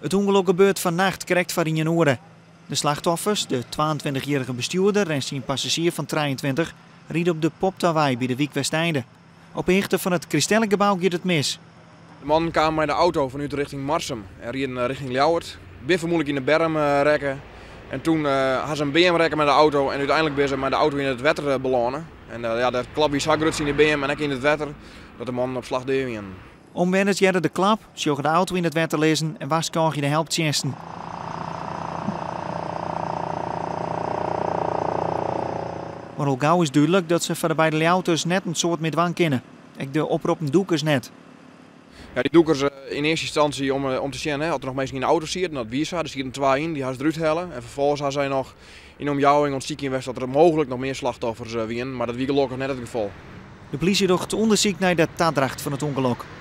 It ûngelok gebeurt fannacht krekt foar ien oere. De slachtoffers, de 22-jierrige bestjoerder en syn passazjier fan 23, ride op de Poptawei by de wyk Westeinde. Op 'e hichte fan it Christellikgebou giet it mis. De mannen kamen mei de auto fanút rjochting Marsum en rieden rjochting Ljouwert. Bin fermoedlik yn de berm rekke en toen ha se in beam rekke mei de auto en úteinlik binne se mei de auto yn it wetter belâne. En ja, de klap wie sa grut tsjin de beam en ek yn it wetter dat de mannen op slach dea wienen. Omwenners hearre de klap, sjogge de auto yn it wetter lizzen en warskôgje de helptsjinsten. Mar al gau is dúdlik dat se foar de beide Ljouwerters net in soad mear dwaan kinne. Ek de oproppen dûkers net. Ja, dy dûkers yn earste ynstânsje om te sjen oft der noch minsken yn de auto sieten. Dat wie sa, der sieten twa yn, dy ha se derút helle. En ferfolgens ha sy noch yn de omjouwing oan it sykjen west oft der mooglik noch mear slachtoffers wienen, mar dat wie gelokkich net it gefal. De plysje docht ûndersyk nei de tadracht fan it ûngelok.